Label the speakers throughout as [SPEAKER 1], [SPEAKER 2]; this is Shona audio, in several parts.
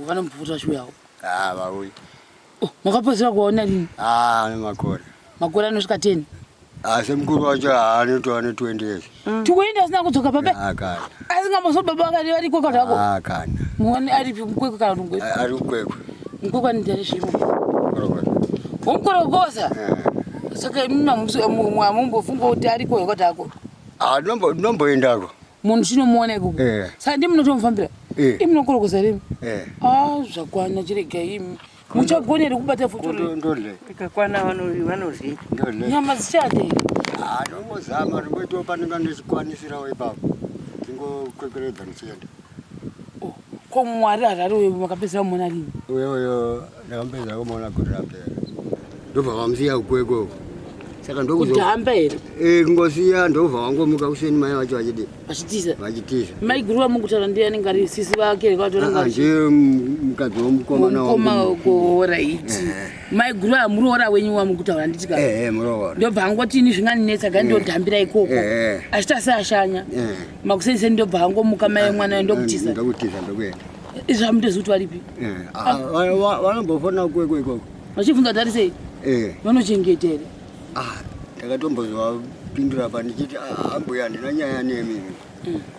[SPEAKER 1] Vanombopota vachiuyawo.
[SPEAKER 2] Ah, vauyi.
[SPEAKER 1] Oh, makapedzera kuvaona rini?
[SPEAKER 2] Ah, ane makore.
[SPEAKER 1] Makore anosvika 10.
[SPEAKER 2] Ah, semukuru wacho anotova ne 20 years.
[SPEAKER 1] Tikuenda asina kudzoka baba.
[SPEAKER 2] Ah, kana.
[SPEAKER 1] Asingambozo baba vakati vari kwekwe zvako.
[SPEAKER 2] Ah, kana.
[SPEAKER 1] Muone aripi mukwekwe kana kuti mukwekwe.
[SPEAKER 2] Ari kukwekwe.
[SPEAKER 1] Mukwekwe anoita nezvimo.
[SPEAKER 2] Korokota.
[SPEAKER 1] Womukorokoza.
[SPEAKER 2] Eh.
[SPEAKER 1] Saka imi hamumbofunga kuti ariko here kwati ako.
[SPEAKER 2] Ah, ndinomboendako.
[SPEAKER 1] Munhu chinomuona ikoko.
[SPEAKER 2] Eh.
[SPEAKER 1] Saka ndimi munotomufambira.
[SPEAKER 2] Eh.
[SPEAKER 1] Imi munokorokoza rini?
[SPEAKER 2] Eh.
[SPEAKER 1] Ah, zvakwana chiregai imi. Muchagona here kubata fotoro?
[SPEAKER 2] Ndodle.
[SPEAKER 3] Ikakwana vanorye.
[SPEAKER 2] Ndodle.
[SPEAKER 1] Nyama dzichade here?
[SPEAKER 2] Ah, ndongozama ndingoitawo panenge ndichikwanisirawo ipapo. Ndingokwekweredza ndichienda.
[SPEAKER 1] Oh, ko Mwari harare uyo makapedzera kumuona rini?
[SPEAKER 2] Uyo uyo ndakapedzera kumuona gore rapera. Ndobva vamusiya kukwekwe uko. Saka ndokuzo
[SPEAKER 1] Kudhamba here?
[SPEAKER 2] Eh, kungosiya ndobva wangomuka kuseni mai vacho vachidi
[SPEAKER 1] Vachitiza.
[SPEAKER 2] vachitiza.
[SPEAKER 1] Mai guru vamukutaura ndiye anenge ari sisi vake vatora
[SPEAKER 2] Ah, ndiye mukadzi womukomana
[SPEAKER 1] mukoma
[SPEAKER 2] wangu.
[SPEAKER 1] koraiti. Mai guru amuroora wenyu wamukutaura handiti ka?
[SPEAKER 2] Eh, eh, muroora.
[SPEAKER 1] Ndobva angoti ini zvinganinetsa ga ndodhambira ikoko.
[SPEAKER 2] Eh.
[SPEAKER 1] Achita seashanya.
[SPEAKER 2] Eh.
[SPEAKER 1] Makuseni ndobva angomuka mai mwana ndokutiza.
[SPEAKER 2] Ndokutiza ndokuenda.
[SPEAKER 1] Izvi hamutozivi kuti varipi.
[SPEAKER 2] Eh, ah, vanombofona kukwekwe ikoko.
[SPEAKER 1] Vachibvunza kuti ari sei?
[SPEAKER 2] Eh.
[SPEAKER 1] Vanochengeta here?
[SPEAKER 2] Ah, ndakatombozovapindura pa ndichiti ah, ambuya handina nyaya nemi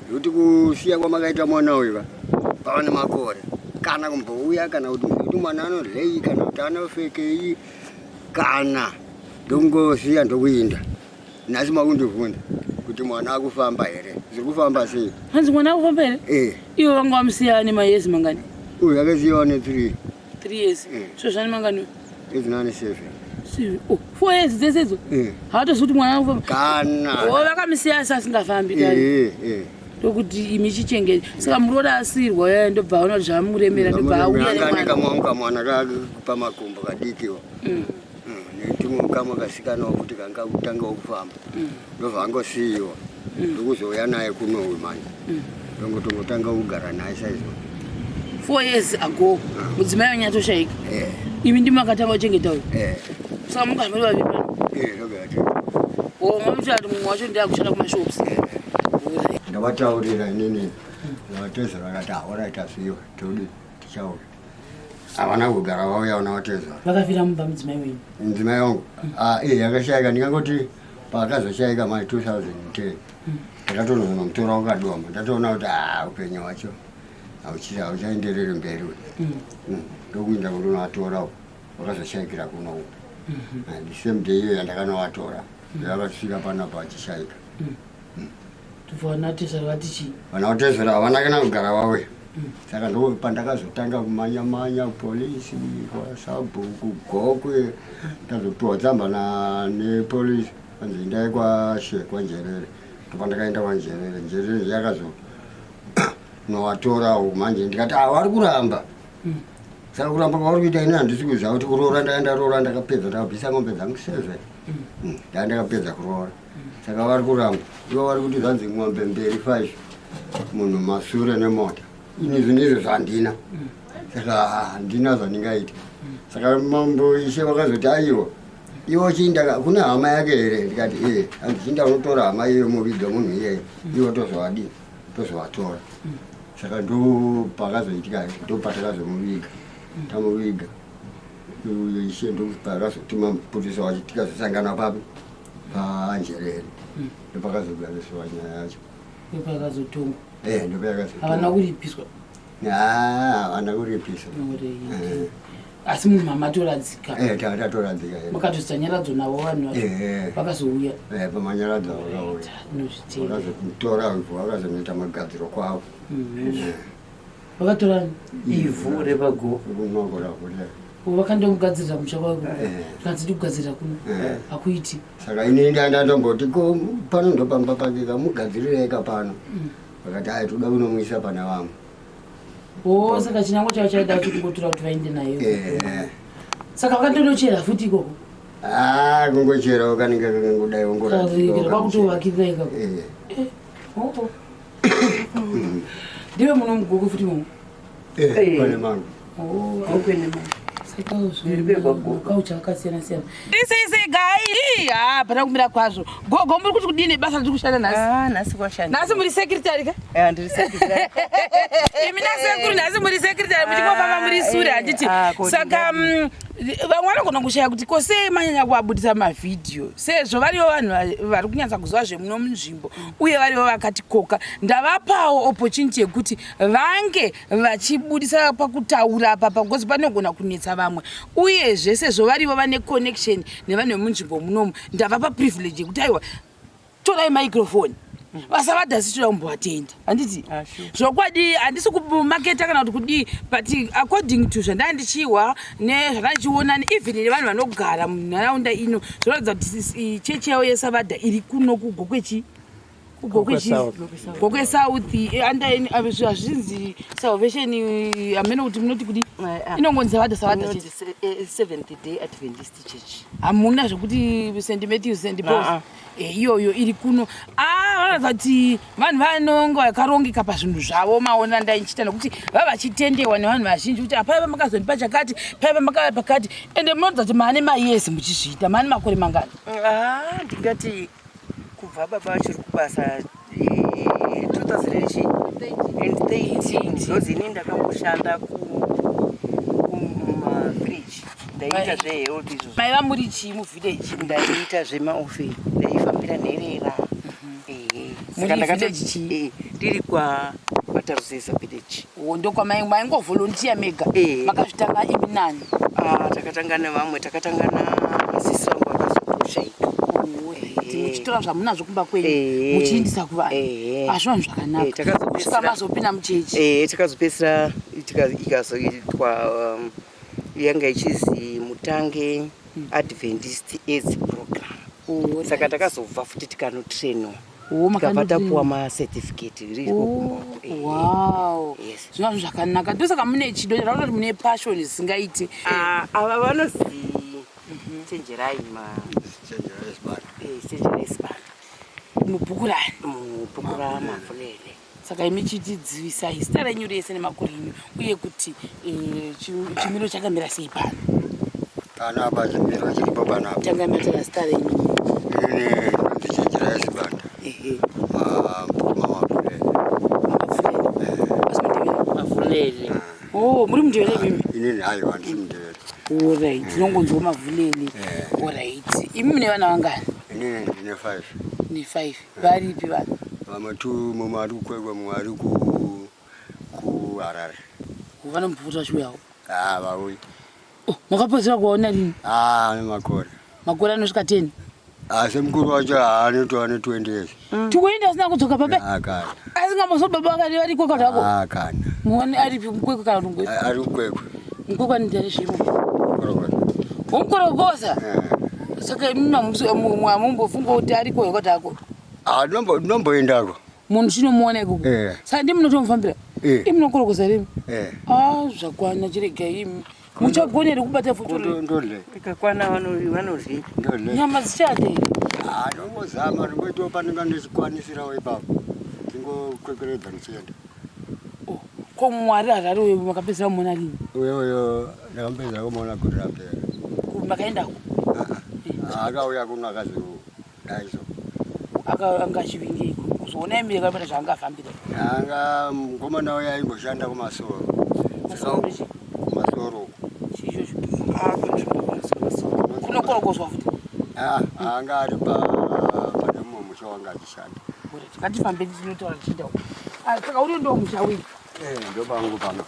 [SPEAKER 2] nekuti kusiya kwamakaita mwana uyu ka pava nemakore kana kumbouya kana kuti kuti mwana anodyei kana kuti anofekei kana ndokungosiya ndokuinda nhasi makundibvunza kuti mwana akufamba here zviri kufamba sei
[SPEAKER 1] Hanzi mwana akufamba here?
[SPEAKER 2] eh
[SPEAKER 1] Ivo vanga vamusiya ane mayezi mangani?
[SPEAKER 2] uyu akasiyiwa ne3
[SPEAKER 1] 3 years. So zvane mangani?
[SPEAKER 2] Edzinane 7.
[SPEAKER 1] Oh, 4 years dzese idzo?
[SPEAKER 2] Eh.
[SPEAKER 1] Haatozivi kuti mwana anofamba.
[SPEAKER 2] Kana.
[SPEAKER 1] Oh, vakamusiya asi asingafambi kani.
[SPEAKER 2] Eh, eh.
[SPEAKER 1] Ndokuti imi chichengete. Saka muroora asirwa yaya ndobva aona kuti zvamuremera ndobva auya
[SPEAKER 2] Anga ane
[SPEAKER 1] nemwana.
[SPEAKER 2] kamwangu kamwana pamakumbo kadikiwa. Netumwe kamwe kasikanawo kuti kanga kutangawo kufamba. Ndobva angosiyiwa. Ndokuzouya naye kuno uyu manje. Ndongotongotanga kugara naye saizvo.
[SPEAKER 1] 4 years ago mudzimai wenyu atoshaika.
[SPEAKER 2] Eh.
[SPEAKER 1] Imi ndimi makatanga kuchengeta uyu.
[SPEAKER 2] Eh.
[SPEAKER 1] Saka mugara muri vaviri pano.
[SPEAKER 2] Eh, ndogara tiri.
[SPEAKER 1] Oh, mamuti ati mumwe wacho ndiye akushanda kumashops.
[SPEAKER 2] Ndavataurira inini. Ndavatezera vakati alright asiwa todi tichauya. Havana kugara vauya vana vatezera.
[SPEAKER 1] Vakafira mumba mudzimai wenyu.
[SPEAKER 2] Mudzimai wangu ah, eh, akashaika ndingangoti paakazoshaika mai 2010 ndakatonozonomutora wakadoma ndatoona kuti ah, upenyu hwacho hauchaendereri mberi uyu. Ndokuinda kundonovatora uko vakazoshaikira kuno uko. The same day iyo yandakanovatora ndakasvika panapa achishaika.
[SPEAKER 1] Tobva vana tezvara vati chii?
[SPEAKER 2] Vana vatezvara havana kana kugara vauya. Saka ndo pandakazotanga kumanya manya polisi kwasabhuku Gokwe ndazopiwa tsamba nepolisi anzi endai kwashe kwaNjerere. Ndopandakaenda kwaNjerere, Njerere yakazonovatora uku manje ndikati ah vari kuramba. Saka kuramba kwavari kuita ini handisi kuziva kuti kuroora ndanga ndaroora ndakapedza ndakabvisa ng'ombe dzangu 7. Ndanga ndakapedza kuroora. Saka vari kuramba ivo vari kuti zvanzi ng'ombe mberi 5 munhu masure nemota. Ini zvinhu izvo zvandina. Saka handina zvandingaita. Saka mambo ishe vakazoti aiwa iwo chiinda kune hama yake here ndikati ee hanzi chiinda unotora hama iyoyo moviga munhu iyeye iwo tozovadii tozovatora. Saka ndo pakazoitika ndo patakazomuviga tamuviga uyo ishe ndo pakazotuma mupurisa wacho tikazosangana papi paNjerere ndopakazogariswa nyaya yacho.
[SPEAKER 1] Ndopakazotongwa.
[SPEAKER 2] Eh, ndopakazotongwa.
[SPEAKER 1] Havana kuripiswa.
[SPEAKER 2] Havana kuripiswa.
[SPEAKER 1] Asi munhu mamatoradzika.
[SPEAKER 2] Eh, tatoradzika.
[SPEAKER 1] Makatoisa nyaradzo navo vanhu vacho.
[SPEAKER 2] Eh.
[SPEAKER 1] Vakazouya.
[SPEAKER 2] Eh, pamanyaradzo vakauya.
[SPEAKER 1] Tinozvitenda.
[SPEAKER 2] Vakazotora ivhu vakazonoita magadziro kwavo.
[SPEAKER 1] Vakatora
[SPEAKER 3] ivhu repagomo.
[SPEAKER 2] Kunokora kudai.
[SPEAKER 1] Vakandomugadzirira musha kwavo.
[SPEAKER 2] Eh.
[SPEAKER 1] Zvikanzi tikugadzirira kuno.
[SPEAKER 2] Eh.
[SPEAKER 1] Hakuiti.
[SPEAKER 2] Saka ini ndatomboti ko pano ndopamba pake kamugadzirirei pano. Vakati ai toda kunomuisa pana vamwe.
[SPEAKER 1] Oh, saka chinangwa chavo chaida kuti kungotora kuti vaende nayo.
[SPEAKER 2] Eh.
[SPEAKER 1] Saka vakandonochera futi ikoko.
[SPEAKER 2] Ah, kungocherawo kanenge kakangodai wongoradzika.
[SPEAKER 1] Kwakutovakirira ikoko.
[SPEAKER 2] Eh.
[SPEAKER 1] Eh. Oh. Ndiwe muno muGokwe futi muno.
[SPEAKER 2] Eh, pane mangu.
[SPEAKER 1] Oh,
[SPEAKER 3] Gokwe nemangu.
[SPEAKER 1] Kaucha akasiyana siyana. Sei sei gai? Ha, pana kumira kwazvo. Gogo muri kuti kudini basa riri kushanda nhasi?
[SPEAKER 3] Ah, nhasi kwashanda.
[SPEAKER 1] Nhasi muri secretary ka?
[SPEAKER 3] Eh, ndiri secretary.
[SPEAKER 1] Imi nasekuru nhasi muri secretary muchingofamba muri sure handiti.
[SPEAKER 3] Ah, koti
[SPEAKER 1] Saka vamwe vanogona kushaya kuti ko sei manyanya kuabudisa mavhidhiyo sezvo varivo vanhu vari kunyatsa kuziva zvemuno munzvimbo uye varivo vakatikoka. Ndavapawo opportunity yekuti vange vachibudisa pakutaura apa because panogona kunetsa vamwe uyezve sezvo varivo vane connection nevanhu vemunzvimbo munomu ndavapa privilege yekuti aiwa torai microphone vasavadhasi toda kumbovatenda handiti
[SPEAKER 3] Ah, sure.
[SPEAKER 1] zvokwadi handisi kumaketa kana kuti kudii but according to zvandanga ndichihwa nezvandanga ndichiona even nevanhu vanogara munharaunda ino zvinoratidza kuti chechi yavo yesavadha iri kuno kugokwechi kugokwe south hazvinzi salvation hamene kuti munoti kudi inongonzi savadha savadha
[SPEAKER 3] Inonzi
[SPEAKER 1] chete
[SPEAKER 3] Seventh Day Adventist Church.
[SPEAKER 1] Hamuna zvekuti St Matthews St Pauls?
[SPEAKER 3] Ah, ah.
[SPEAKER 1] Iyoyo iri kuno. Vanoratidza kuti vanhu vanonge vakarongeka pazvinhu zvavo. Maona ndaichita nekuti vava vachitendewa nevanhu vazhinji kuti apaiva makazondipa chakati, paiva makava pakati. Ende munoratidza kuti maane mayezi muchizviita, maane makore mangani?
[SPEAKER 3] Ah, ndingati kubva baba vachiri kubasa 2013 because ini ndakamboshanda kumavillage, ndaiita zvehealth izvozvo.
[SPEAKER 1] Maiva muri chii muvillage?
[SPEAKER 3] Ndaiita zvemaofe, ndaifambira nherera. Ehe.
[SPEAKER 1] Muri
[SPEAKER 3] Saka
[SPEAKER 1] village chii?
[SPEAKER 3] Ndiri kwaTaruzeza village.
[SPEAKER 1] Ndokwa maingovolontiya mega?
[SPEAKER 3] Eh.
[SPEAKER 1] Makazvitanga imi nani?
[SPEAKER 3] Ah, takatanga nevamwe, takatanga nasisi vangu vakazoshaika.
[SPEAKER 1] Kuti muchitora zvamunazvo kumba kwenyu
[SPEAKER 3] Eh.
[SPEAKER 1] muchiindisa kuvanhu?
[SPEAKER 3] Eh.
[SPEAKER 1] Azvi vanhu zvakanaka.
[SPEAKER 3] Eh, takazopedzisira-
[SPEAKER 1] Kusvika mazopinda muchechi?
[SPEAKER 3] Takazopedzisira ikazoitwa yanga ichizi Mutange Adventist AIDS Program. Saka takazobva futi tikanotrainwa, tikabva tapuwa macertificate ririko kumba uko.
[SPEAKER 1] Wow.
[SPEAKER 3] Yes.
[SPEAKER 1] Zvinova zvinhu zvakanaka, ndosaka mune chido chataura kuti mune passion zvisingaiti.
[SPEAKER 3] Ah, ava vanozi Chenjerai ma
[SPEAKER 2] Chenjerai Sibanda.
[SPEAKER 3] Chenjerai Sibanda.
[SPEAKER 1] Mubhuku rani?
[SPEAKER 3] Mubhuku raMavhulele.
[SPEAKER 1] Saka imi chitidzivisai zita renyu rese nemakore enyu uye kuti chimiro chakamira sei pano.
[SPEAKER 2] Panapa chimiro chiripo panapa.
[SPEAKER 1] Tanga matara zita renyu.
[SPEAKER 2] Inini ndinonzi Chenjerai Sibanda. Mukoma Mavhulele.
[SPEAKER 1] Asi muNdevere?
[SPEAKER 3] Mavhulele.
[SPEAKER 1] Oh, muri muNdevere imimi?
[SPEAKER 2] Inini haiwa, handisi muNdevere.
[SPEAKER 1] Alright, tinongonzwa Mavhulele. Alright, imi mune vana vangani?
[SPEAKER 2] Inini ndine five.
[SPEAKER 1] Ne five. Varipi vanhu?
[SPEAKER 2] Vamwe two, mumwe ari kuKwekwe, mumwe ari kuHarare.
[SPEAKER 1] Vanombopota vachiuyawo?
[SPEAKER 2] Ha, vauyi.
[SPEAKER 1] Oh, makapedzera kuvaona rini?
[SPEAKER 2] Ha, ane makore.
[SPEAKER 1] Makore anosvika 10?
[SPEAKER 2] Asi mukuru wacho haanotova ne20 years.
[SPEAKER 1] Tikuenda asina kudzoka baba?
[SPEAKER 2] Ha, kana.
[SPEAKER 1] Asingambozo baba vakati variko kana vako?
[SPEAKER 2] Ha, kana.
[SPEAKER 1] Muone aripi muKwekwe kana kuti muKwekwe?
[SPEAKER 2] Ari kuKwekwe.
[SPEAKER 1] MuKwekwe anoita nezvimo?
[SPEAKER 2] Korokota.
[SPEAKER 1] Womukorokoza. Saka imi hamumbofunga kuti ariko here kwatako?
[SPEAKER 2] Ha, ndinomboendako.
[SPEAKER 1] Munhu chinomuona ikoko?
[SPEAKER 2] Eh.
[SPEAKER 1] Saka ndimi munotomufambira?
[SPEAKER 2] Eh.
[SPEAKER 1] Imi munokorokoza rimi?
[SPEAKER 2] Eh.
[SPEAKER 1] A, zvakwana, chiregai imi. Muchagona here kubata foshoro?
[SPEAKER 2] Ndodle.
[SPEAKER 3] Ikakwana vanorye.
[SPEAKER 2] Ndodle.
[SPEAKER 1] Nyama dzichade here?
[SPEAKER 2] Ha, ndongozama, ndingoitawo panenge ndichikwanisirawo ipapo, ndingokwekweredza ndichienda.
[SPEAKER 1] Oh, ko Mwari Harare uyo makapedzera kumuona rini?
[SPEAKER 2] Uyoyo ndakambedzera kumuona gore rapera.
[SPEAKER 1] Makaendako?
[SPEAKER 2] Akauya kuno, akazodaiso.
[SPEAKER 1] Anga achivingeiko kuzoona imi yakapeta zvaangafambira?
[SPEAKER 2] Anga mukomana uyo aimboshanda kumasoro.
[SPEAKER 1] Masoro ndechi?
[SPEAKER 2] Kumasoro uko.
[SPEAKER 1] Chiichocho?
[SPEAKER 3] Kunzvimbo kumasoro.
[SPEAKER 1] Kunokorokozwa futi?
[SPEAKER 2] Ah, anga ari pane mumwe musha wanga achishanda.
[SPEAKER 1] Ngatifambe tinotaura tichienda uko. Ah, saka uri ndo musha wenyu?
[SPEAKER 2] Eh, ndo pangu pano.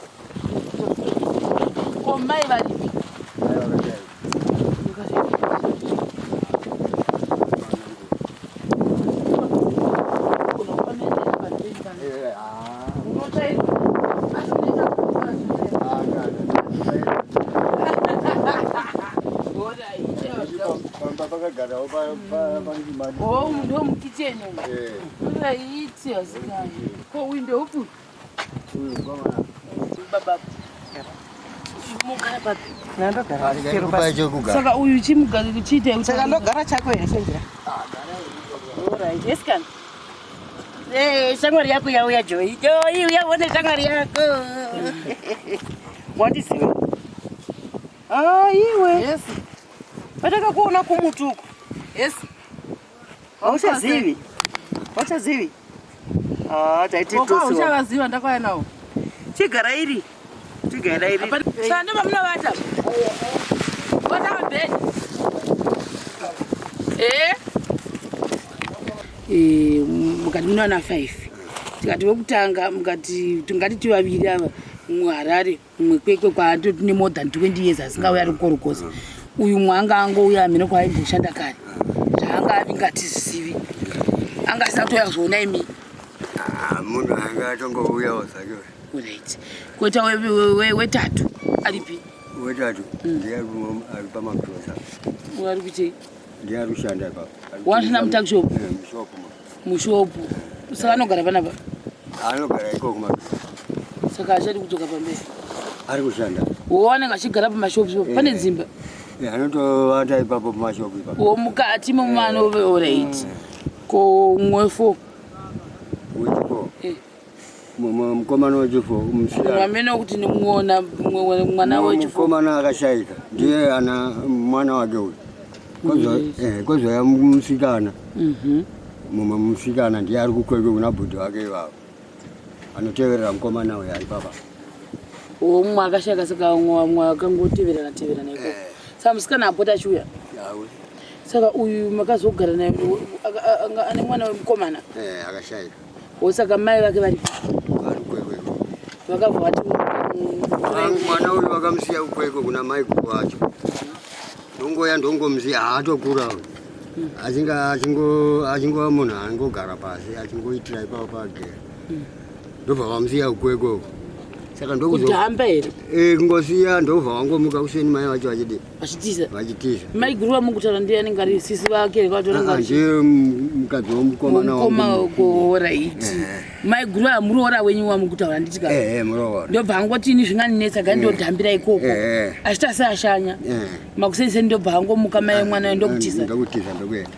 [SPEAKER 1] Ko mai varipi?
[SPEAKER 2] Mai vakadai. Eh, ah. Ah, kana. Pamba pakagarawo pangimani.
[SPEAKER 1] Oh, ndo mukicheni umu?
[SPEAKER 2] Eh.
[SPEAKER 1] Right, asikana. Ko uyu ndeupi?
[SPEAKER 2] Uyu mukomana.
[SPEAKER 1] Baba. Mugara papi?
[SPEAKER 3] Nandogara chero
[SPEAKER 2] Kupai
[SPEAKER 3] pasi.
[SPEAKER 2] chekugara.
[SPEAKER 1] Saka uyu chimugara chiite.
[SPEAKER 3] Saka ndogara chako here, Chenjera? Alright, yes kana. Eh, shamwari yako yauya, Joy. Joy, uya uone shamwari yako. Wandiziva? Ah, iwe.
[SPEAKER 1] Yes.
[SPEAKER 3] Patakakuona kumuti uko.
[SPEAKER 1] Yes.
[SPEAKER 3] Hauchazivi? Hauchazivi? Ah, taiti
[SPEAKER 1] Koko
[SPEAKER 3] tosi.
[SPEAKER 1] uchavaziva ndakauya nawo.
[SPEAKER 3] Chigara iri. Chigara iri.
[SPEAKER 1] Saka ndo pamunovata. Vata pabhedhi. Eh? Eh, mukati mune vana 5. Tikati vekutanga mukati tingati tivaviri ava mumwe Harare mumwe Kwekwe kwaatoti ne more than 20 years asingauya ari kukorokoza. Uyu mumwe anga angouya amene kwaaimboshanda kare. Zvaanga avinga hatizivi. Anga asina kutouya kuzoona imi.
[SPEAKER 2] Ah, munhu anga atongouyawo zvake.
[SPEAKER 1] Right. Koita wetatu aripi?
[SPEAKER 2] Wetatu ndiye ari pamagrosa.
[SPEAKER 1] Ari kuitei?
[SPEAKER 2] Ndiye ari kushanda ipapo.
[SPEAKER 1] Washanda mutuckshop?
[SPEAKER 2] Eh, mushopu.
[SPEAKER 1] Mushopu. Saka anogara panapa?
[SPEAKER 2] Anogara ikoko magrosa.
[SPEAKER 1] Saka achadi kudzoka pamberi?
[SPEAKER 2] Ari kushanda.
[SPEAKER 1] Wo anenge achigara pamashopu
[SPEAKER 2] Eh.
[SPEAKER 1] pane dzimba?
[SPEAKER 2] Eh, anotovata ipapo pamashopu ipapo.
[SPEAKER 1] Wo mukati momano alright. Ko mumwe four?
[SPEAKER 2] Wechifo.
[SPEAKER 1] Eh.
[SPEAKER 2] Mukomana wechifo musikana.
[SPEAKER 1] Vamene kuti nimuona mwana wechifo.
[SPEAKER 2] Mukomana akashaika ndiye ana mwana wake uyu. Kozouya musikana. Mumwe musikana ndiye ari kukwekwe kuna bhudhi wake ivavo. Anoteverera mukomana uyu ari papa.
[SPEAKER 1] Wo mumwe akashaika saka mumwe akangoteverana teverana ikoko. Saka musikana apota achiuya.
[SPEAKER 2] Auya.
[SPEAKER 1] Saka uyu makazogara naye ane mwana wemukomana.
[SPEAKER 2] Eh, akashaika.
[SPEAKER 1] Wo saka mai vake varipi?
[SPEAKER 2] Vari kukwekwe.
[SPEAKER 1] Vakabva vati
[SPEAKER 2] Mwana uyu vakamusiya kukwekwe kuna mai wacho. Ndongoya ndongomusiya haatokura uyu. Achinga achingo achingova munhu angogara pasi achingoitira ipapo pagera. Ndobva vamusiya kukwekwe uko. Saka ndokuzo
[SPEAKER 1] kudhamba here
[SPEAKER 2] Eh, kungosiya ndobva wangomuka kuseni mai vacho vachidi
[SPEAKER 1] vachitiza.
[SPEAKER 2] Vachitiza.
[SPEAKER 1] Mai guru vamukutaura ndiye anenge ari sisi vake vatora
[SPEAKER 2] Ah, ndiye mukadzi womukomana
[SPEAKER 1] mukoma
[SPEAKER 2] wangu.
[SPEAKER 1] Alright. Mai guru amuroora wenyu wamukutaura handiti ka?
[SPEAKER 2] Eh, eh, muroora.
[SPEAKER 1] Ndobva angoti ini zvinganinetsa gai ndodhambira ikoko.
[SPEAKER 2] Eh.
[SPEAKER 1] Achita seashanya.
[SPEAKER 2] Eh.
[SPEAKER 1] Makuseni ndobva angomuka mai mwana ndokutiza.
[SPEAKER 2] Ndokutiza ndokuenda.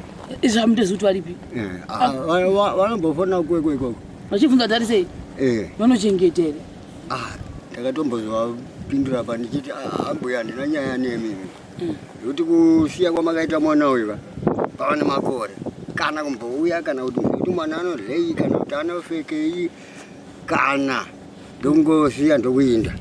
[SPEAKER 1] Izvi hamutozivi kuti varipi.
[SPEAKER 2] Eh, ah, vanombofona kukwekwe ikoko.
[SPEAKER 1] Vachibvunza kuti ari sei?
[SPEAKER 2] Eh.
[SPEAKER 1] Vanochengeta here?
[SPEAKER 2] Ah, ndakatombozovapindura pa ndichiti ah, ambuya handina nyaya nemi nekuti kusiya kwamakaita mwana uyu ka pava nemakore kana kumbouya kana kuti kuti mwana anodyei kana kuti anopfekei kana ndokungosiya ndokuinda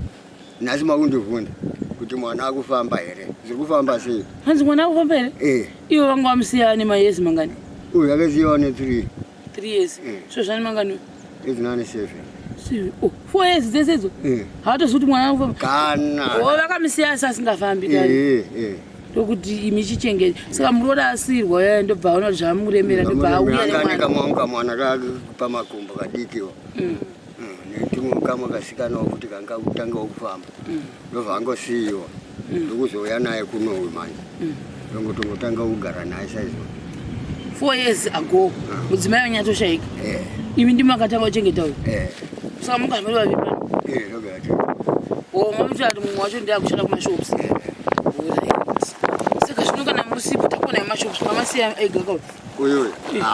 [SPEAKER 2] nhasi makundibvunza kuti mwana akufamba here zviri kufamba sei.
[SPEAKER 1] Hanzi mwana akufamba here?
[SPEAKER 2] Eh.
[SPEAKER 1] Ivo vanga vamusiya nemayezi mangani?
[SPEAKER 2] Uyu akasiyiwa ne3.
[SPEAKER 1] 3 years. So zvani mangani?
[SPEAKER 2] Idzinane 7.
[SPEAKER 1] Oh, 4 years dzese idzo?
[SPEAKER 2] Eh.
[SPEAKER 1] Haatozivi kuti mwana anofamba.
[SPEAKER 2] Kana.
[SPEAKER 1] O vakamusiya asi asingafambi kare.
[SPEAKER 2] Eh, eh.
[SPEAKER 1] Ndokuti imi chichengete. Saka muroora asirwa yaya ndobva aona kuti zvamuremera ndobva auya
[SPEAKER 2] Anga ane
[SPEAKER 1] nemwana.
[SPEAKER 2] kamwangu kamwana pamakumbo kadikiwa netumwe kamwe kasikanawo kuti kanga kutangawo kufamba ndobva angosiyiwa ndokuzouya naye kunoyu manje ndongotongotanga kugara naye saizvo.
[SPEAKER 1] 4 years ago mudzimai wenyu atoshaika.
[SPEAKER 2] Eh.
[SPEAKER 1] Imi ndimi makatanga kuchengeta uyu.
[SPEAKER 2] Eh.
[SPEAKER 1] Saka mugara muri vaviri pano.
[SPEAKER 2] Eh, ndogara tiri.
[SPEAKER 1] O mamuti ati mumwe wacho ndiye akushanda kumashops. Alright. Saka zvino kana musipo takuona yemashops mamasiya ega kauyu.
[SPEAKER 2] Uyuyu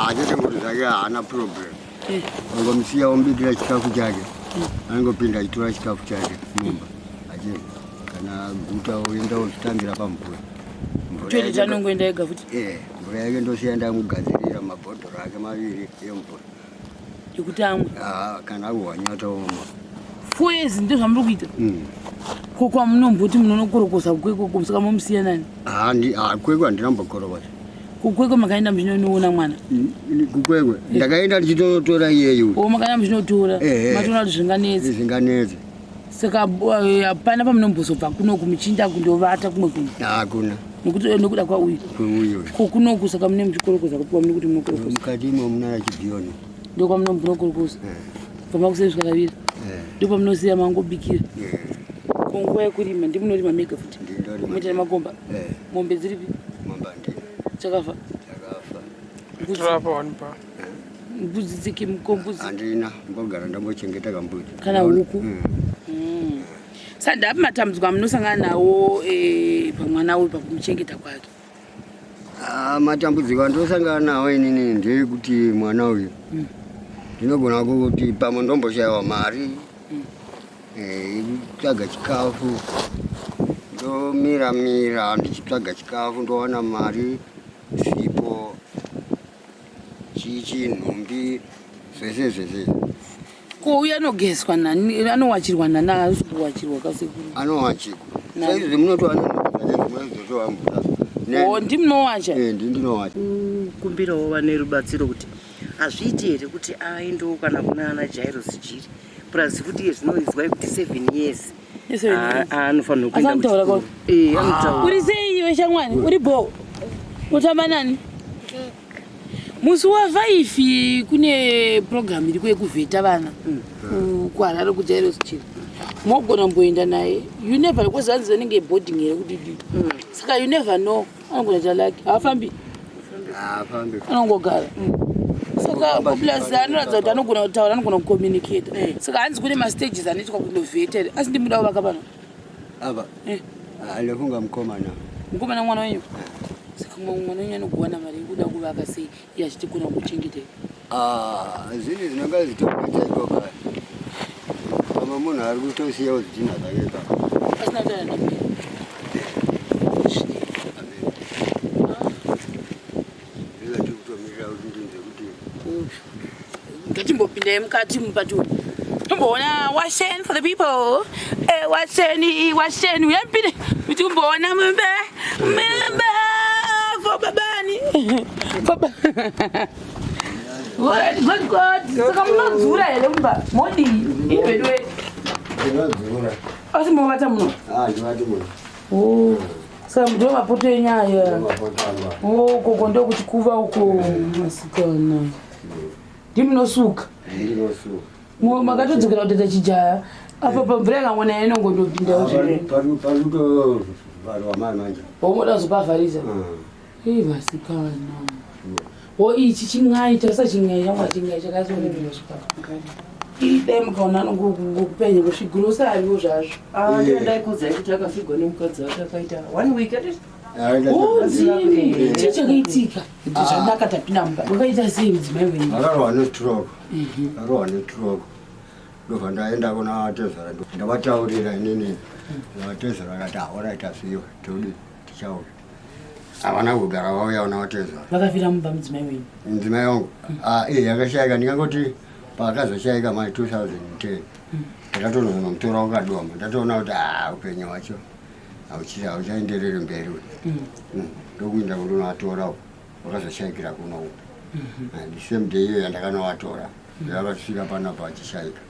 [SPEAKER 2] achete kuti zvake haana problem.
[SPEAKER 1] Eh.
[SPEAKER 2] Angomusiya womubikira chikafu chake anongopinda achitora chikafu chake mumba achidya kana guta oenda ochitangira pamvura. Mvura
[SPEAKER 1] Toilet
[SPEAKER 2] yake
[SPEAKER 1] anongoenda ega futi.
[SPEAKER 2] Eh, mvura yake ndosiya ndamugadzirira mabhodhoro ake maviri emvura.
[SPEAKER 1] Yekuti amwe.
[SPEAKER 2] Ah, kana akuhwanyata omwa.
[SPEAKER 1] 4 years ndizvo zvamuri kuita. Ko kwamunomboti munonokorokosa kukwekwe saka momusiya nani?
[SPEAKER 2] Kwekwe handina kumbokorokosa.
[SPEAKER 1] Kukwekwe makaenda muchinonoona mwana?
[SPEAKER 2] Kukwekwe ndakaenda ndichitonotora iyeyu.
[SPEAKER 1] O makaenda muchinotora.
[SPEAKER 2] Eh, eh.
[SPEAKER 1] Matoona kuti zvinganetsa.
[SPEAKER 2] Zvinganetsa.
[SPEAKER 1] Saka hapana pamunombozobva kunoku muchiinda kundovata kumwe kunhu?
[SPEAKER 2] Hakuna.
[SPEAKER 1] Nekuti nekuda kwauyu.
[SPEAKER 2] Kweuyu.
[SPEAKER 1] Ko kunoku saka mune muchikorokoza kupiwa mune kuti munokorokoza?
[SPEAKER 2] Mukati imo muna chibhiyoni.
[SPEAKER 1] Ndokwamunombonokorokoza. Kubva makuseni kusvika kaviri. Ndopamunosiya mangobikira. Ko nguva yekurima ndimunorima mega futi?
[SPEAKER 2] Ndindorima.
[SPEAKER 1] Moita nemakomba?
[SPEAKER 2] Eh.
[SPEAKER 1] Mombe dziripi?
[SPEAKER 2] Mombe handina.
[SPEAKER 1] Chakafa?
[SPEAKER 2] Chakafa.
[SPEAKER 1] Mbudzi?
[SPEAKER 4] Turapa one pa.
[SPEAKER 1] Mbudzi dziki mukombudzi?
[SPEAKER 2] Handina, mbogara ndambochengeta kambudzi.
[SPEAKER 1] Kana huku? Saka ndapi matambudziko amunosangana nawo pamwana uyu pakumuchengeta kwake?
[SPEAKER 2] Ah, matambudziko andosangana nawo inini ndeyekuti mwana uyu ndinogona kuti pamwe ndomboshayiwa mari yekutsvaga chikafu. Ndomira mira ndichitsvaga chikafu ndowana mari sipo chichi nhumbi zvese zvese.
[SPEAKER 1] Ko uye anogezwa nani anowachirwa nani haasi kuwachirwa kasekuru?
[SPEAKER 2] Anowachirwa. Saizvi munotowana nhumbi dzake dzimwe dzotoambuda.
[SPEAKER 1] O ndimunowacha?
[SPEAKER 2] Eh, ndi ndinowacha.
[SPEAKER 3] Kumbirawo vane rubatsiro kuti hazviiti here kuti aendewo kana kuna ana Jairos Jiri plus futi iye zvino izwai kuti 7 years anofanirwa kuenda
[SPEAKER 1] anotaura ko
[SPEAKER 3] eh anotaura
[SPEAKER 1] uri sei iwe shamwari uri bho utamba nani musi wa 5 kune program iriko yekuvheta vana mm. kuharare kujairos chiri mogona mboenda naye you never because hanzi anenge boarding here kudidi mm. saka you never know anogona kuita laki haafambi anongogara mm. saka plus anoratidza kuti anogona kutaura anogona kucommunicata eh. saka hanzi kune mastages anoitwa kundovheta here asi ndimuda kuvaka pano
[SPEAKER 2] apa eh. ah, ndofunga mukomana
[SPEAKER 1] mukomana mwana wenyu saka mwana wenyu anogowana mari yekuda kuvaka sei iye achitigona kuchengetei
[SPEAKER 2] ah, zvinhu zvinonga zvitokuita ikoka pamwe munhu ari kutosiyawo zvidhinha zvake ipapo
[SPEAKER 1] asina kutaura nemi ngatimbopindai mukati mupati tomboona washen for the people eh, washeni washeni uyapinde timboona mumbe mumbe for babani for Good God. Saka munodzura here mumba? Modii? Iveduwe.
[SPEAKER 2] Ndinodzura.
[SPEAKER 1] Asi munovata muno?
[SPEAKER 2] Ah, ndivati muno.
[SPEAKER 1] Oh. Saka ndo mapoto enyu aya.
[SPEAKER 2] Mapoto angu.
[SPEAKER 1] Oh, koko ndokuchikuva uko masikana. Ndimunosuka.
[SPEAKER 2] Ndinosuka.
[SPEAKER 1] Makatodzokera kutoita chijaya. Apa pamvura yakangona inongondopinda
[SPEAKER 2] zve. Pari kutovharwa manje.
[SPEAKER 1] Womoda kuzopavharisa. Mm. Hey, vasikana. Wo ichi chin'ai tarisa chin'ai changu chin'ai chakazorebera svika. Ii dai mukaona anongokupenya kusvigirosariwo zvazvo.
[SPEAKER 3] Ah, ndaikuudzai kuti akafigwa nemukadzi wake akaita one week atiti.
[SPEAKER 1] Udzini, chii chakaitika? Zvanaka tapinda mumba. Wakaita sei mudzimai wenyu?
[SPEAKER 2] Akarohwa nestroke. Akarohwa nestroke. Ndobva ndaenda kuna tezvara ndavataurira inini. Tezvara akati ahora itafiwa todi tichauya. Havana kugara vauya vana vatezvara.
[SPEAKER 1] Vakafira mumba mudzimai wenyu?
[SPEAKER 2] Mudzimai wangu ah, eh, akashaika ndingangoti paakazoshaika mai 2010 ndakatonozonomutora kukadoma ndatoona kuti ah, upenyu hwacho hauchaendereri mberi uyu mm. mm. ndokuinda kundonovatora vakazoshaikira kuno uku mm-hmm. ah, the same day iyo yandakanovatora mm. yakasvika panapa achishaika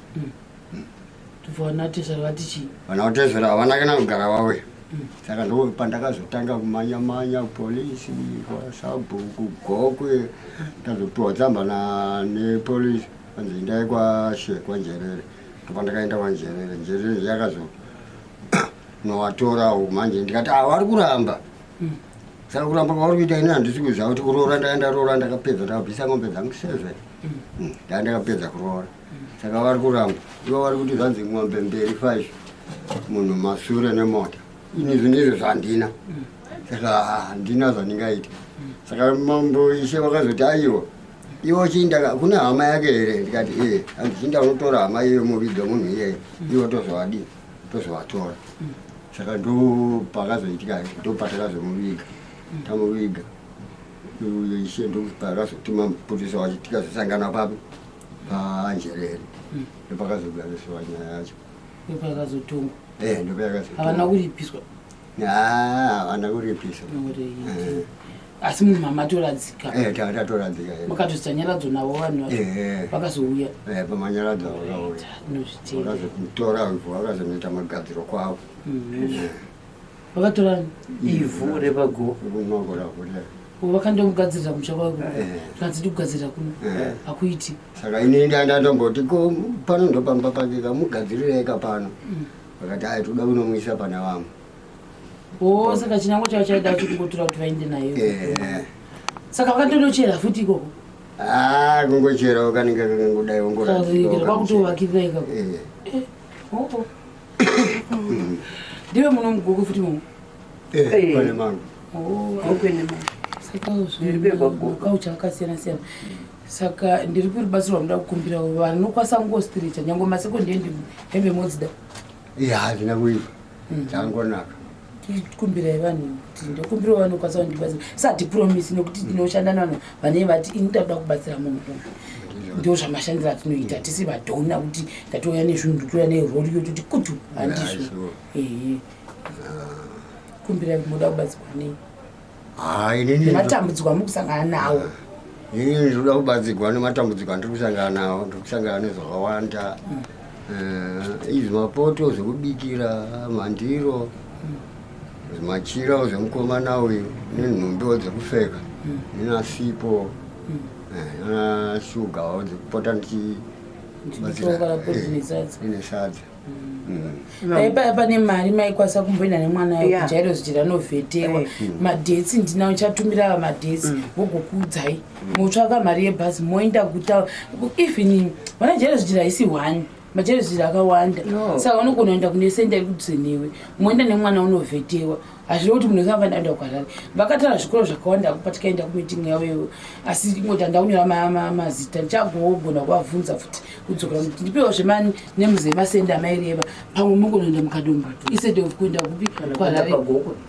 [SPEAKER 1] Vana tezvara vati chii?
[SPEAKER 2] Vana tezvara havana kana kugara vauya. Saka ndo pandakazotanga kumanya manya polisi kwasabhuku Gokwe ndazopiwa tsamba na nepolisi anzi endai kwashe kwaNjerere ndopandakaenda kwaNjerere Njerere yakazo novatora manje ndikati ah vari kuramba saka kuramba kwavari kuita ini handisi kuziva kuti kuroora ndanga ndaroora ndakapedza ndakabvisa ng'ombe dzangu seve ndanga ndakapedza kuroora saka vari kuramba ivo vari kuti zvanzi ng'ombe mberi 5 munhu masure nemota ini zvinhu izvo zvandina saka handina zvandingaita saka mambo ishe vakazoti aiwa iwo chiinda kune hama yake here ndikati ee hanzi chiinda unotora hama iyoyo moviga munhu iyeye iwo tozovadii tozovatora saka ndopakazoitika ndopatakazomuviga tamuviga ishe ndopakazotuma mupurisa wacho tikazosangana papi panjerere ndopakazogariswa nyaya yacho
[SPEAKER 1] ndopakazotongwa
[SPEAKER 2] eh ndopakazotongwa
[SPEAKER 1] havana kuripiswa
[SPEAKER 2] havana kuripiswa
[SPEAKER 1] eh. asi munhu mamatoradzika
[SPEAKER 2] eh tatoradzika
[SPEAKER 1] makatoita nyaradzo navo vanhu vacho eh. vakazouya
[SPEAKER 2] eh pamanyaradzo vakauya vakazotora ivhu vakazonoita magadziro kwavo mhm.
[SPEAKER 1] Vakatora
[SPEAKER 3] ivhu repagomo.
[SPEAKER 1] Vakandomugadzirira musha kwako. Zvikanzi ndikugadzirira kuno. Hakuiti.
[SPEAKER 2] Saka ini ndandomboti ko pano ndopamba pake kamugadzirirei ka pano. Mm. Vakati ayi toda kunomuisa pana vamwe.
[SPEAKER 1] Oh, saka chinangwa chavo chaida chokungotora kuti vaende naye. Eh. Saka vakandonochera futi ikoko.
[SPEAKER 2] Ah, kungocherawo kanenge kangodai
[SPEAKER 1] wongoradzika. Kwakutovakirira ikako. Eh. Eh. Oh. oh. ndive muno mugogo futi momo
[SPEAKER 2] eh, eh. pane mangu
[SPEAKER 1] oh, saka zvikaucha akasiyana siyana saka ndiri kuri batsiro rwamuda kukumbira vanokwanisa kungostrecha nyange masekondi endi hembe modzida
[SPEAKER 2] ya hazvina kuipa hmm. dzangonaka.
[SPEAKER 1] Kumbirai vanhu kuti ndokumbirawo vanokwanisa kundibatsira. Satipromisi nekuti tinoshanda nevanhu vanenge vati ini takuda kubatsira munhu uyu. Ndo zvamashandiro atinoita tisi vadhona kuti tatouya nezvinhu totouya nerori yototi kutu handizvo. Ehe. Kumbirai kuti moda kubatsirwa nei?
[SPEAKER 2] Ah, inini
[SPEAKER 1] Nematambudziko amuri kusangana nawo.
[SPEAKER 2] Inini ndinoda kubatsirwa nematambudziko andiri kusangana nawo. Ndiri kusangana nezvakawanda. Eh, izvi mapoto zvekubikira, mandiro, zvimachira zvemukomana uyu nenhumbiwo dzekupfeka nenasipo eh, nanashugawo dzekupota
[SPEAKER 1] ndichibatsira
[SPEAKER 2] eh, nesadza.
[SPEAKER 1] Dai paya pane mari maikwanisa kumboenda nemwana yeah. Kujairo zvichira anovhetewa madhetsi ndina uchatumira ava madhetsi vogokuudzai motsvaka mari yebhazi moenda kuta even vana jairo zvichira haisi one majairo zvichira akawanda no. Saka unogona kuenda kune senda iri kudhuze newe moenda nemwana unovhetewa. Hazvina kuti munhu wese anofanira kuenda kuHarare. Vakataura zvikoro zvakawanda apo patikaenda kumeeting yavo iyoyo, asi ingoti handina kunyora mazita. Ndichagogona kuvabvunza futi kudzokera kuti ndipewo zvemanemuzi emasenda amaireva. Pamwe mugonoenda muKadomba instead of kuenda kupi kuHarare.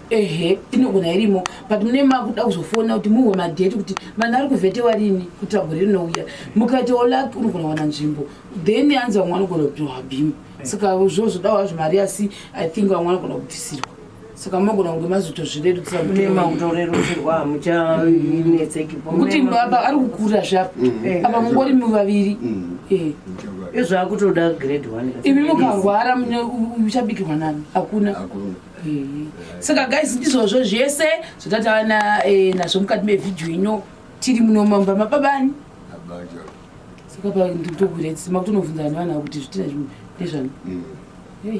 [SPEAKER 1] Ehe, inogona irimo but mune makuda kuzofona kuti muhwe madate kuti vanhu vari kuvhetewa rini kuitira gore rinouya. Mukaitawo luck unogona kuwana nzvimbo then hanzi vamwe vanogona kupiwa bhimu. Saka zvozodawo hazvo mari asi I think vamwe vanogona kubvisirwa. Saka munogona kunge mazotozvirerutsira.
[SPEAKER 3] Mune makutorerutsirwa hamuchanetseki.
[SPEAKER 1] Kuti apa ari kukura zvapo apa mungori muvaviri.
[SPEAKER 3] Izvakutoda grade 1.
[SPEAKER 1] Imi mukarwara muchabikirwa nani? Hakuna. Saka guys ndizvozvo zvese zvatatava nazvo mukati mevhidhiyo ino tiri muno mumba mababani. Saka pa ndikutokuretsi makutonobvunzana nevanhu kuti zvitina ndezvani. Hey.